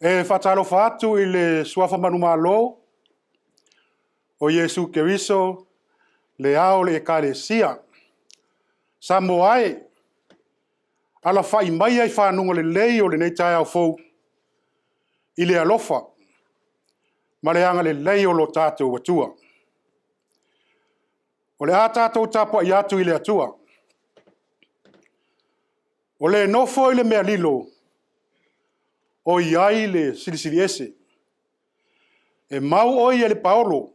E faatalofa atu i le suafa manumalo o Iesu Keriso le Ao o le Ekalesia. Samoa e, alafai maia i faguga lelei o lenei taeao fou i le alofa ma le agalelei o lo tatou Atua. O le a tatou tapuai atu i le Atua, o le nofo i le mea lilo o i ai le Silisili Ese. E mau o ia i le paolo,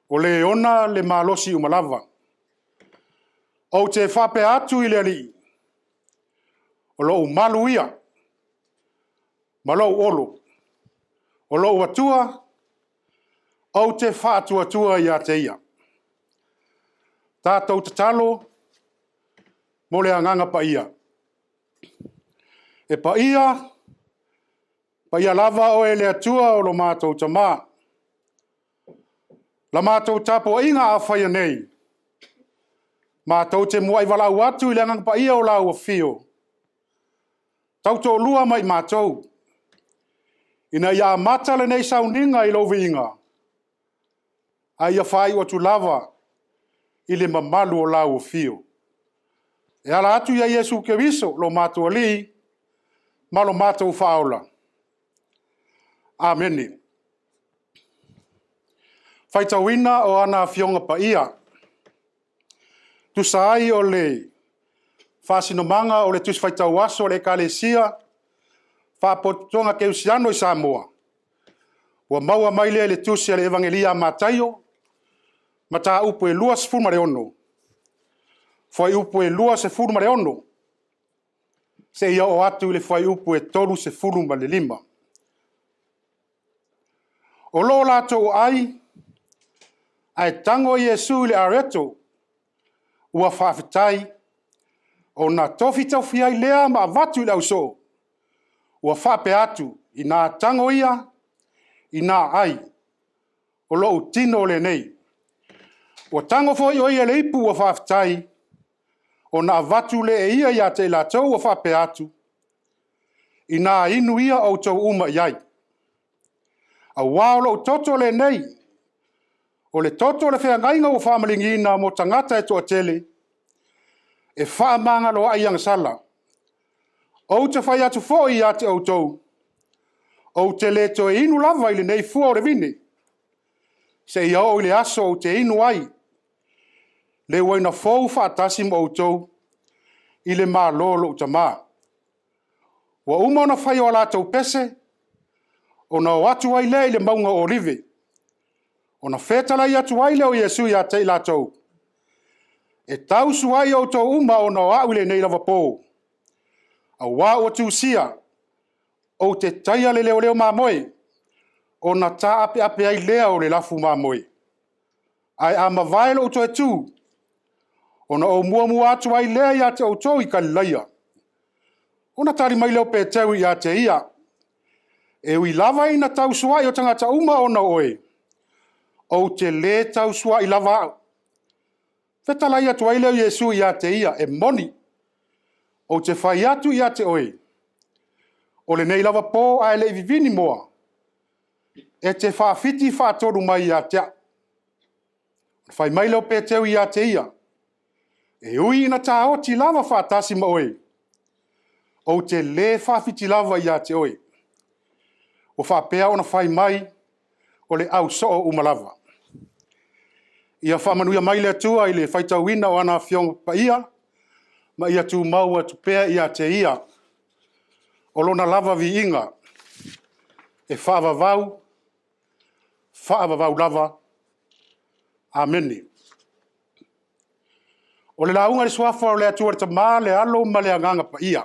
o Le ona le malosi uma lava. Ou te faapea atu i le Alii, “O lou malu ia ma lou olo, o lou Atua, ou te faatuatua ia te Ia.” Tatou tatalo mo le Agaga Paia. E paia, paia lava oe le Atua o lo matou Tama. La matou tapuaiga a faia nei, matou te muai valaau atu i le Agaga Paia o lau Afio, tautoalua ma i matou, ina ia amata lenei sauniga i lou viiga, a ia faaiu atu lava i le mamalu o lau Afio. E ala atu ia Iesu Keriso lo matou Alii ma lo matou Faaola. Amene. Faitauina o ana Afioga Paia. Tusa ai o le faasinomaga o le Tusi Faitau Aso a le Ekalesia Faalapotopotoga Kerisiano i Samoa, ua maua mai lea i le Tusi a le Evagelia a Mataio, mataupu e 26, fuaiupu e 26 seia oo atu i le fuaiupu e 35. O lo o latou aai, ae tago Iesu i le areto ua faafetai, ona tofitofi ai lea ma avatu i le ausoo, ua faapea atu, “Ina tago ia, ina ai, o lou tino lenei.” Ua tago foi o ia i le ipu ua faafetai, ona avatu lea e ia ia te i latou ua faapea atu, “Ina inu ia outou uma i ai. Aua o lou toto lenei, o le toto o le feagaiga ua faamalieina mo tagata e toatele, e fefaamagaloai i agasala. Ou te fai atu foi ia te outou, ou te le toe inu lava i lenei fua o le vine, seia oo i le aso ou te inu ai le uaina fou faatasi ma outou i le Malo o lou Tama.” Ua uma ona fai a latou pese, ona o atu ai lea i le mauga o Olive. Ona fetalai atu ai lea o Iesu ia te i latou, “E tausuai outou uma ona o au i lenei lava po, aua ua tusia, ‘Ou te taia le leoleo mamoe, ona taapeape ai lea o le lafumamoe.’ Ae a mavae lou toe tu, ona ou muamua atu ai lea ia te outou i Galilaia.” Ona tali mai lea o Peteru ia te ia, “E ui lava ina tausuai o tagata uma ona o oe, ou te le tausuai lava au.” Fetalai atu ai lea o Iesu ia te ia, “E moni, ou te fai atu ia te oe, o lenei lava po ae le i vivini moa, e te faafiti faatolu mai ia te au.” Ona fai mai lea o Peteru ia te ia, “E ui ina taoti lava faatasi ma oe, ou te le faafiti lava ia te oe.” Ua faapea ona fai mai o le ausoo uma lava. Ia faamanuia mai le Atua i le faitauina o ana Afioga Paia, ma ia tumau atu pea ia te Ia o Lona lava viiga e faavavau, faavavau lava. Amene. O le lauga i le Suafa o le Atua le Tama le Alo ma le Agaga Paia.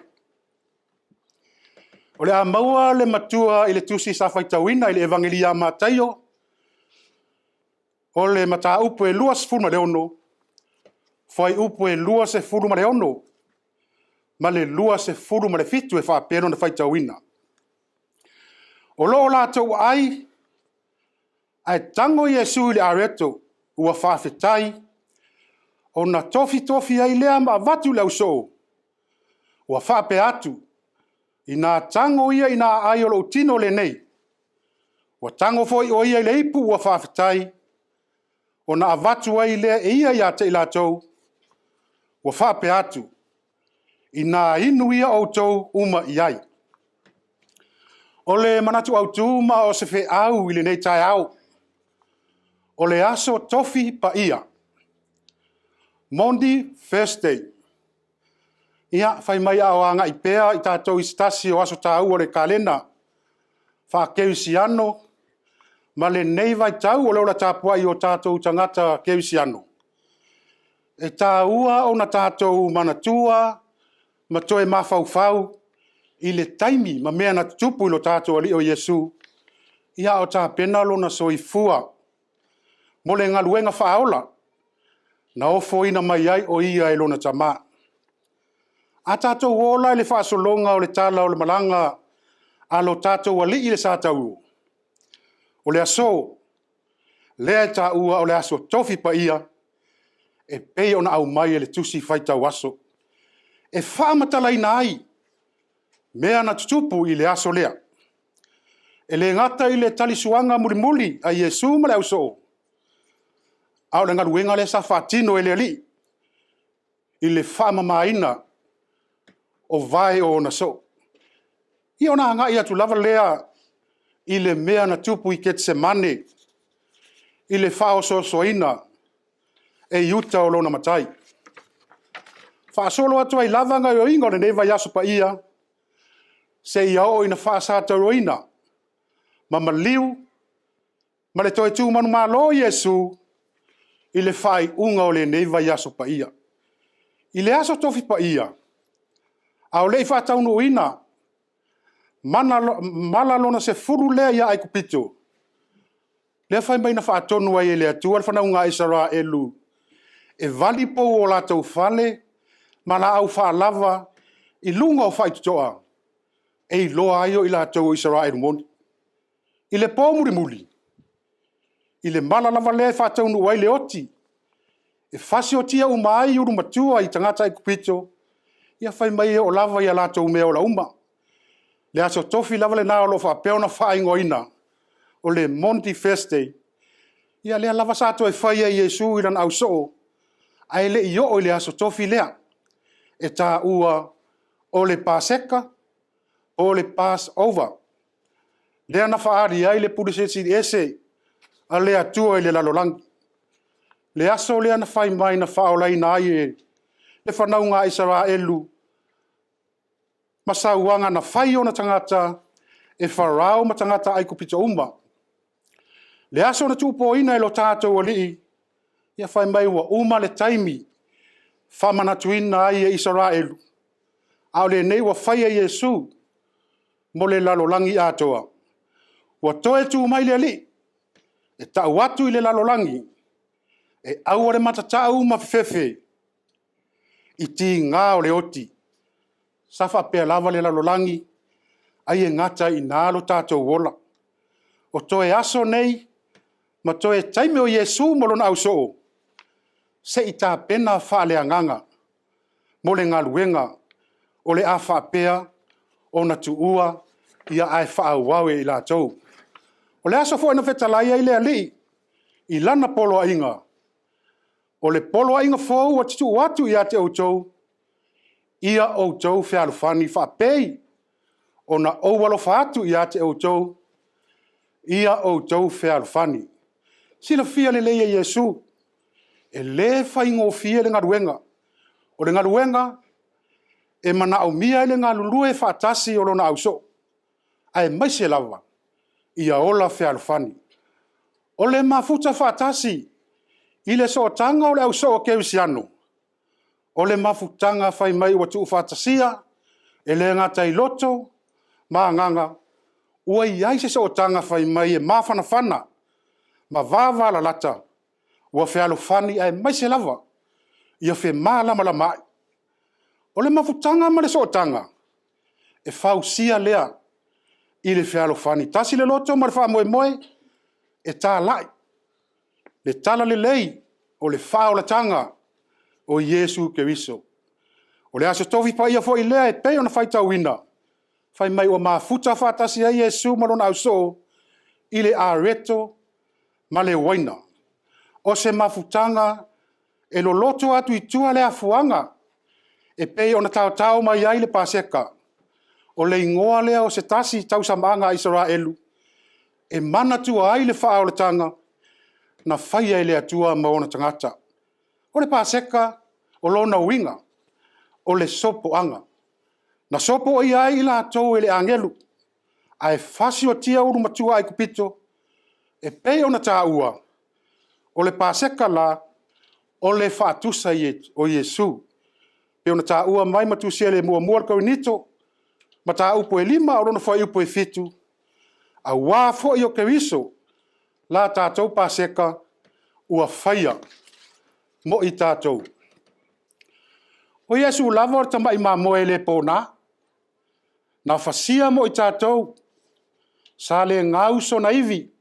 O le a maua le matua i le tusi sa faitauina i le Evagelia a Mataio, o le mataupu e 26, fuaiupu e 26 ma le 27 e faapea lona faitauina. O lo o latou aai, ae tago Iesu i le areto ua faafetai, ona tofitofi ai lea ma avatu i le ausoo, ua faapea atu, Ina tago ia ina aai o lou tino lenei, ua tago foi o ia i le ipu ua faafetai, ona avatu ai lea e ia ia te i latou, ua faapea atu, ‘Ina inu ia outou uma i ai.’” O le manatu autu ma o se feau i lenei taeao, o le Aso Tofi Paia, Maundy Thursday. Ia, fai mai a o agai pea i tatou i se tasi o aso taua o le kalena faakerisiano ma lenei vaitau o le ola tapuai o tatou tagata kerisiano, e taua ona tatou manatua ma toe mafaufau i le taimi ma mea na tutupu i lo tatou Alii o Iesu, a o tapena lona soifua mo le galuega faaola na ofoina mai ai o Ia e lona Tama. A tatou o la i le faasologa o le tala o le malaga a lo tatou Alii i le sa tauro, o le aso, lea e taua o le Aso Tofi Paia e pei ona aumai e le Tusi Faitau Aso, e faamatalaina ai mea na tutupu i le aso lea. E le gata i le talisuaga mulimuli a Iesu ma le ausoo, a o le galuega lea sa faatino e le Alii i le faamamaina o vae o ona soo. Ia ona agai atu lava lea i le mea na tupu i Ketisemane i le faaosoosoaina e Iuta o lona matai. Faasolo atu ai lava gaoioiga o lenei vaiaso paia, seia oo ina faasatauroina ma maliu ma le toe tu manumalo Iesu i le faaiuga o lenei vaiaso paia. I le Aso Tofi Paia, a o le i faataunuuina mala lona 10 lea ia Aikupito, lea fai mai na faatonu ai e le Atua le fanauga a Isaraelu e vali pou o latou fale ma laau faalava i luga o faitotoa e iloa ai o i latou o Isaraelu moni. I le po mulimuli, i le mala lava lea e faataunuu ai le oti, e fasiotia uma ai ulu matua i tagata Aikupito, ia fai mai e oo lava i a latou meaola uma. Le Aso Tofi lava lena o lo o faapea ona faaigoaina o le Maundy Thursday. Ia lea lava sa toe fai ai e Iesu i lana ausoo, ae le i oo i le Aso Tofi lea e taua o le Paseka po o le Passover, lea na faaali ai le pule silisili ese a le Atua i le lalolagi. Le aso lea na fai mai na faaolaina ai e le fanauga a Isaraelu ma sauaga na fai i ona tagata e Farao ma tagata Aikupito uma. Le aso na tuupoina e lo tatou Alii, ia fai mai ua uma le taimi faamanatuina ai e Isaraelu, a o lenei ua fai e Iesu mo le lalolagi atoa. Ua toe tu mai le Alii e tau atu i le lalolagi, e aua le matatau ma fefefe i tiga o le oti. Sa faapea lava le lalolagi, ai e gata ai i ina lo tatou ola. O toe aso nei ma toe taimi o Iesu ma lona ausoo, se i tapena faaleagaga mo le galuega o le a faapea ona tuua ae faaauau e i latou. O le aso foi na fetalai ai le Alii i lana poloaiga, “O le poloaiga fou ou te tuu atu ia te outou, ia outou fealofani faapei ona ou alofa atu ia te outou, ia outou fealofani.” E silafia lelei e Iesu, e le faigofie le galuega. O le galuega e manaomia ai le galulue faatasi o lona ausoo, aemaise lava ia ola fealofani. O le mafuta faatasi i le sootaga o le ausoo kerisiano, o le mafutaga fai mai ua tuufaatasia, e le gata i loto ma agaga, ua i ai se sootaga fai mai e mafanafana ma vavalalata, ua fealofani aemaise lava ia femalamalamaai. O le mafutaga ma le sootaga, e fausia lea i le fealofani. Tasi le loto ma le faamoemoe, e talai le talalelei o le faaolataga o Iesu Keriso. O le Aso Tofi Paia foi lea e pei ona faitauina. Fai mai ua mafuta faatasi ai Iesu ma lona ausoo i le areto ma le uaina. O se mafutaga e loloto atu i tua le afuaga e pei ona taotao mai ai le Paseka, o le igoa lea o se tasi tausamaaga a Isaraelu e manatua ai le faaolataga na faia e le Atua ma ona tagata. O le Paseka, o lona uiga, o le sopoaga. Na sopoia ai i latou e le agelu ae fasiotia ulumatua a Aikupito e pei ona taua, o le Paseka la, o le faatusa o Iesu. E pei ona taua mai ma tusia i le 1 Korinito mataupu e 5 lona fuaiupu e 7, aua foi o Keriso la tatou Paseka ua faia mo i tatou. O Iesu lava o le tamai mamoe e le pona, na fasia mo i tatou, sa le gau sona ivi,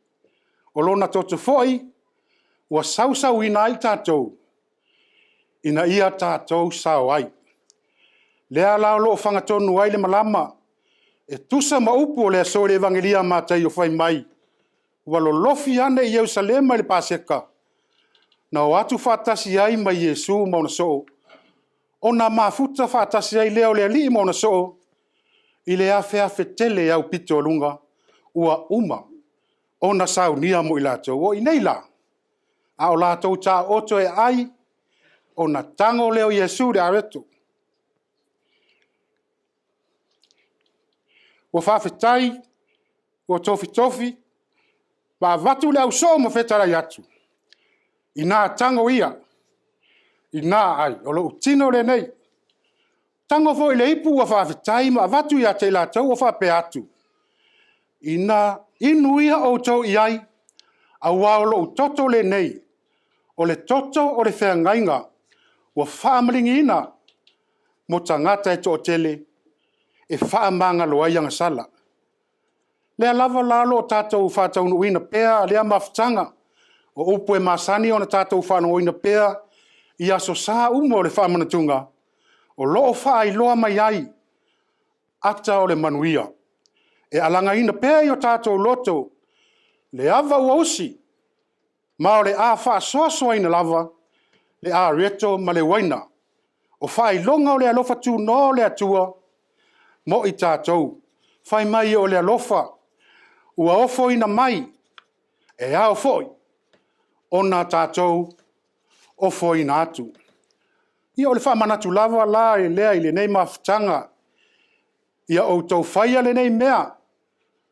o lona toto foi ua sausauina ai tatou, ina ia tatou sao ai. Lea la o lo o fangatonu ai le malama e tusa ma upu o le aso i le Evagelia a Mataio fai mai, ua lolofi ane i Yerusalema i le Paseka, na o atu faatasi ai ma Iesu ma ona soo, ona mafuta faatasi ai lea o le Alii ma ona soo i le afeafe tele e aupito ua uma ona saunia mo i latou. O i inei la, a o latou taooto e aai, ona tago lea o Iesu i le areto. Ua faafetai, ua tofitofi ma avatu i le ausoo ma fetalai atu, ina tago ia, ina ai, o lou tino lenei. Tago foi i le ipu ua faafetai ma avatu ia te i latou o faapea atu, inu ia outou i ai, aua o lou toto lenei, o le toto o le feagaiga ua faamalieina mo tagata e toatele, e faamagalo ai agasala. O lea lava la o lo o tatou faataunuuina pea lea mafutaga, o upu e masani ona tatou faalogoina pea i Aso Sa uma o le faamanatuga, o lo o faailoa mai ai ata o le manuia. E alagaina pea i o tatou loto le ava ua usi, ma o le a faasoasoaina lava le areto ma le uaina, o faailoga o le alofa tunoa o le Atua mo i tatou. Fai mai o le alofa ua ofoina mai, e ao foi ona tatou ofoina atu. Ia o le faamanatu lava la lea i lenei mafutaga, ia outou faia lenei mea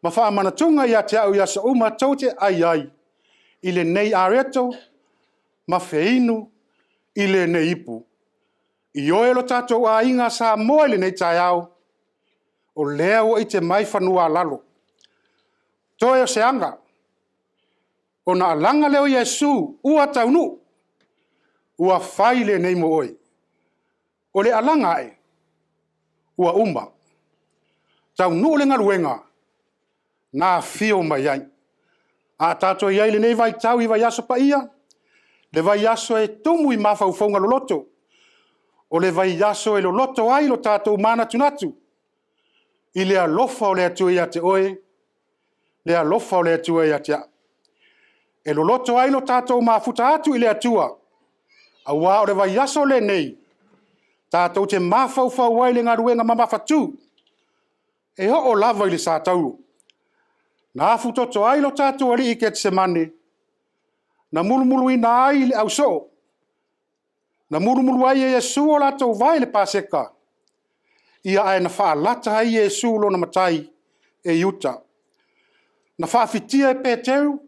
ma faamanatuga ia te au i aso uma tou te ai ai i lenei areto ma feinu i lenei ipu. Ioe lo tatou aiga Samoa i lenei taeao, o lea ua ite mai fanua a lalo, toe o se aga ona alaga lea o Iesu ua taunuu, ua fai lenei mo oe. O le alaga ae ua uma, taunuu le galuega na afio mai ai. A tatou i ai i lenei vaitau i vaiaso paia, le vaiaso e tumu i mafaufauga loloto, o le vaiaso e loloto ai lo tatou manatunatu i le alofa o le Atua ia te oe, le alofa o le Atua ia te au. E loloto ai lo tatou mafuta atu i le Atua, aua o le vaiaso lenei tatou te mafaufau ai i le galuega mamafatu e oo lava i le satauro, na afutoto ai lo tatou Alii i Ketisemane, na mulumuluina ai le ausoo, na mulumulu ai e Iesu o latou vae i le Paseka, ae na faalata ai Iesu lona matai e Iuta. Na faafitia e Peteru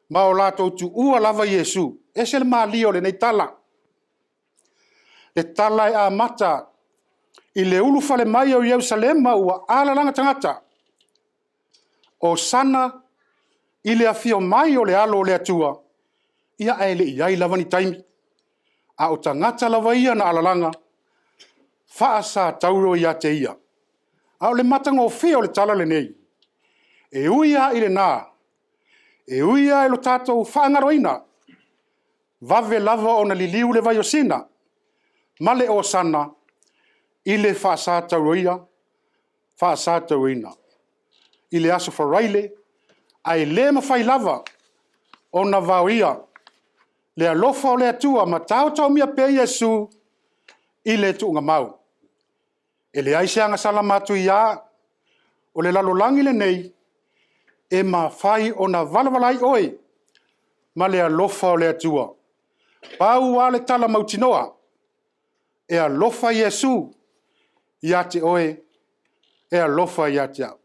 ma o latou tuua lava Iesu. E ese le malie o lenei tala. Le tala e amata i le ulufale mai o Ierusalema ua alalaga tagata, Hosana i le afio mai o le Alo o le Atua, ia ae le i i ai lava ni taimi, a o tagata lava ia na alalaga faa-satauro ia te ia. A o le matagofie o le tala lenei, e ui lava i lena, e ui lava i lo tatou faagaloina, vave lava ona liliu le vaiosina ma le Osana i le faasatauroia. faasatauaina i le Aso Faraile, ae le mafai lava ona vaoia le alofa o le Atua ma taotaomia pea Iesu i le tuugamau. E leai se agasala matuia o le lalolagi lenei e mafai ona valavala ai oe ma le alofa o le Atua. Pau lava le tala mautinoa, e alofa Iesu ia te oe, e alofa ia te au.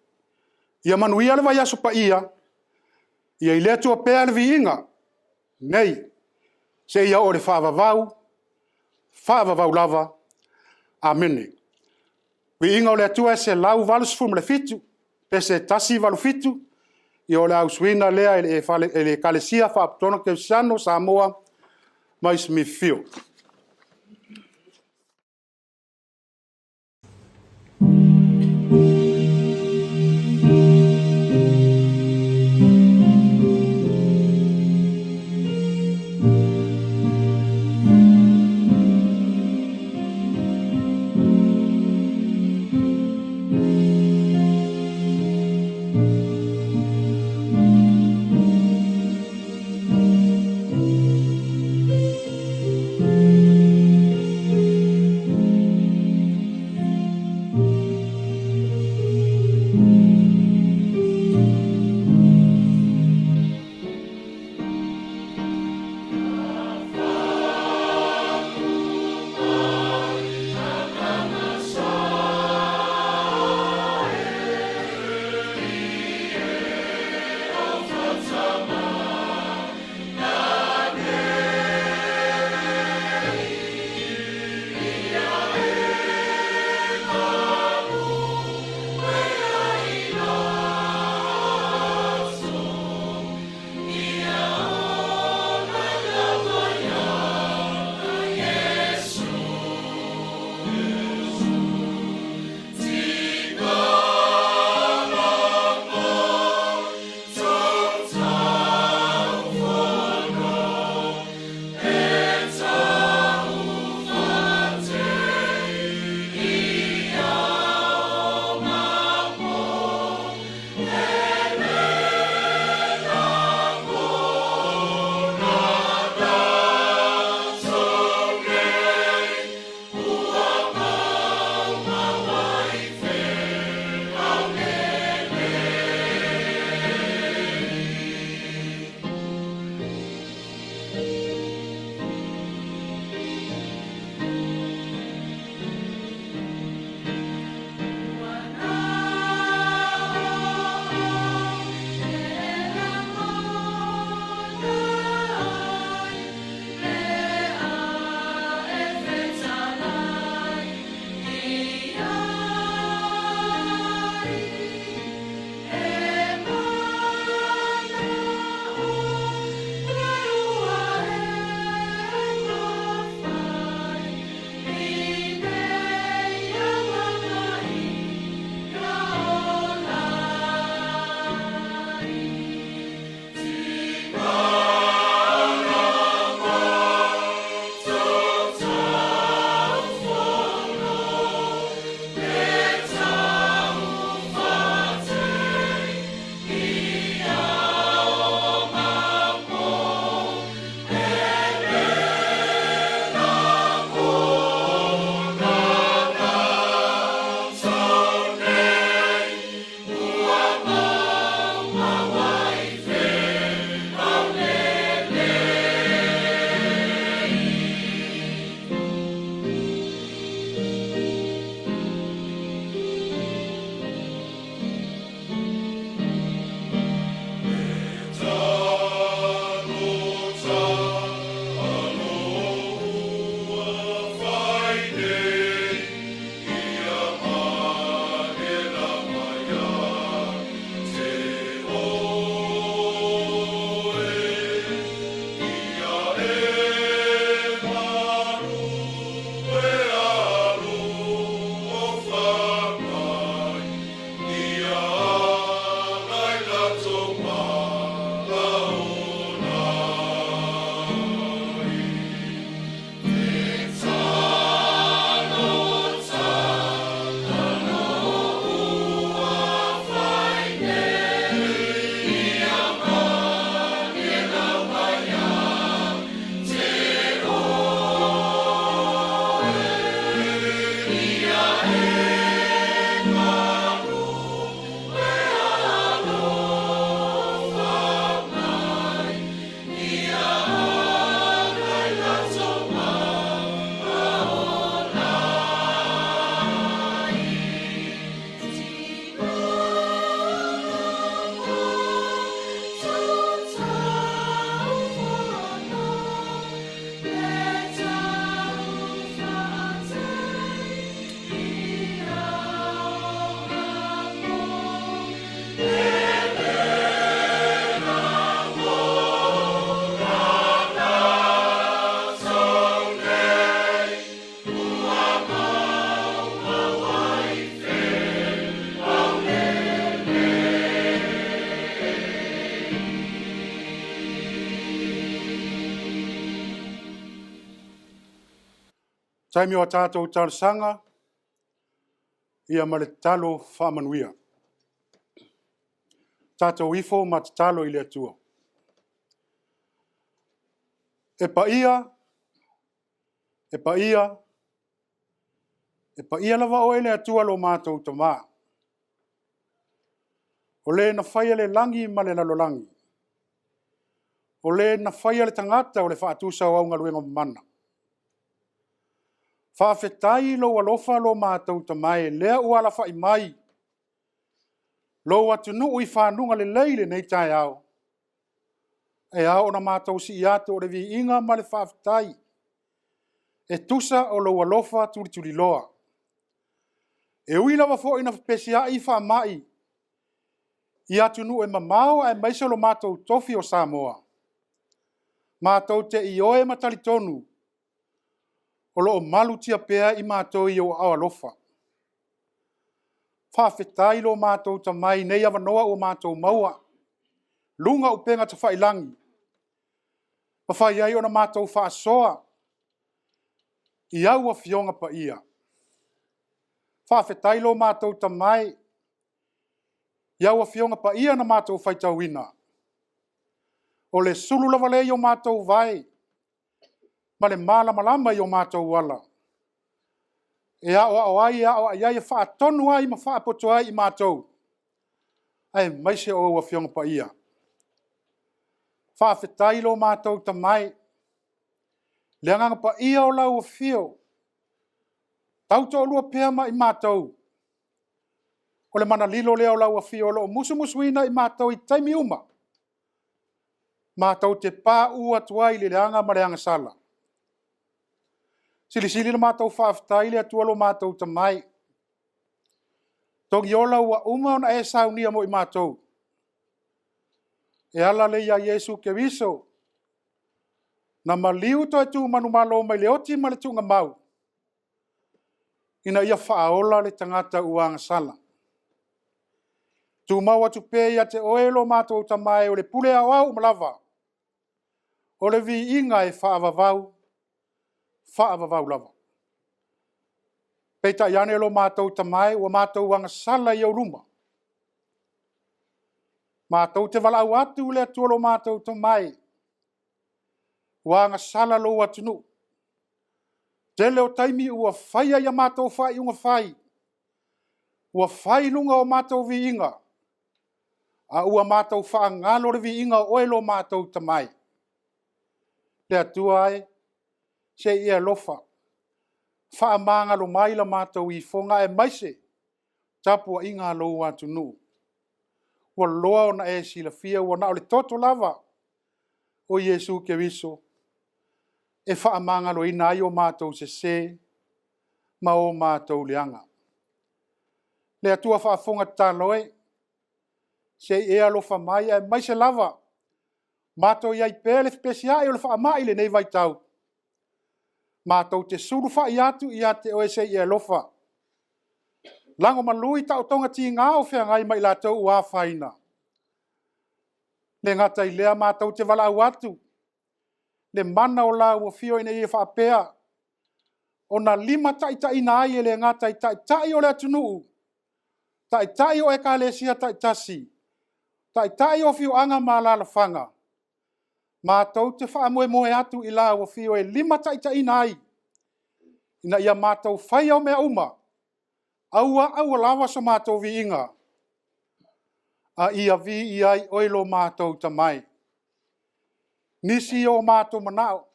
Ia manuia le vaiaso paia, ia i le Atua pea le viiga nei seia oo i le faavavau, faavavau lava. Amene. Viiga o le Atua e 187, pese 187, ia o le a usuina lea e le Ekalesia Faapotopotoga Kerisiano o Samoa mai Smithfield. Taimi o a tatou talosaga ia ma le tatalo faamanuia. Tatou ifo ma tatalo i le Atua. E paia, e paia, e paia lava oe le Atua lo matou Tama, o le na faia le lagi ma le lalolagi, o le na faia le tagata o le faatusa o au galuega mamana. Faafetai i lou alofa lo matou Tama e, lea ua alafai mai lou atunuu i fanuga lelei i lenei taeao, e ao ona matou sii atu o le viiga ma le faafetai e tusa o lou alofa tulituliloa. E ui lava foi ina fepesiai faamai i atunuu e mamao aemaise lo matou tofi o Samoa, matou te ioe ma talitonu o lo o malutia pea i matou i ou aao alofa. Faafetai lo matou Tama i nei avanoa ua matou maua, luga o upega tafailagi, mafai ai ona matou faasoa i au Afioga Paia. Faafetai lo matou Tama e i au Afioga Paia na matou faitauina, o le sulu lava lea i o matou vae ma le malamalama i o matou ala, e aoao ai, e aoai ai, e faatonu ai ma faapoto ai i matou, aemaise o ou Afioga Paia. Faafetai lo matou Tama e, le Agaga Paia o lau afio tautoalua pea ma i matou, o le mana lilo lea o lau Afio o lo o musumusuina i matou i taimi uma, matou te pauu atu ai i le leaga ma le agasala. Silisili ona matou faafetai le Atua lo matou Tama e, togiola ua uma ona e saunia mo i matou, e ala lea ia Iesu Keriso na maliu toe tu manumalo mai le oti ma le tuugamau, ina ia faaola le tagata ua agasala. Tumau atu pea ia te oe lo matou Tama e o le pule aoao uma lava, o le viiga e faavavau, faavavau lava. Peitai ane lo matou Tama e, ua matou agasala i ou luma, matou te valaau atu i le Atua lo matou Tama e, ua agasala lou atunuu. Tele o taimi ua faia i a matou faaiuga fai, ua fai i luga o matou viiga, a ua matou faagalo le viiga o oe lo matou Tama e. Le Atua e, se i e alofa, faamagalo mai la matou ifoga aemaise tapuaiga a lou atunuu. Ua loa ona e silafia ua na o le toto lava o Iesu Keriso e faamagaloina ai o matou sese ma o matou leaga. Le Atua faafofoga tatalo e, se i e alofa mai aemaise lava matou i ai pea i le fepesiai o le faamai i lenei vaitau, matou te sulufai atu ia te oe se i e alofa, lagomalu i taotoga tiga o feagai ma i latou ua afaina. E le gata i lea, matou te valaau atu le mana o lau Afio ina ia faapea ona limataitaiina ai e le gata i Taitai o le atunuu, Taitai o Ekalesia taitasi, Taitai o afioaga ma alaalafaga, matou te faamoemoe atu i lau Afio e limataitaiina ai, ina ia matou faia mea uma, aua aua lava so matou viiga, a ia viia ai Oe lo matou Tama e. Nisi o matou manao,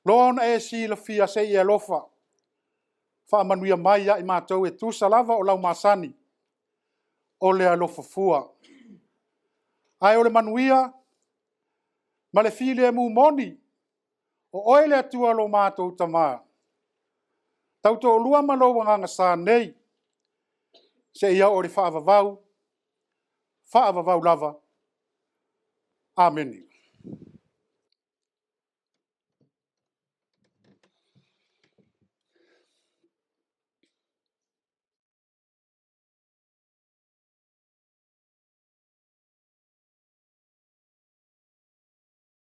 loa ona e silafia, se i e alofa faamanuia mai ia i matou e tusa lava o lau masani o le alofa fua. Ae o le manuia ma le filemu moni, o Oe le Atua lo matou Tama, tautoalua ma lou Agaga Sa nei seia oo i le faavavau, faavavau lava. Amene.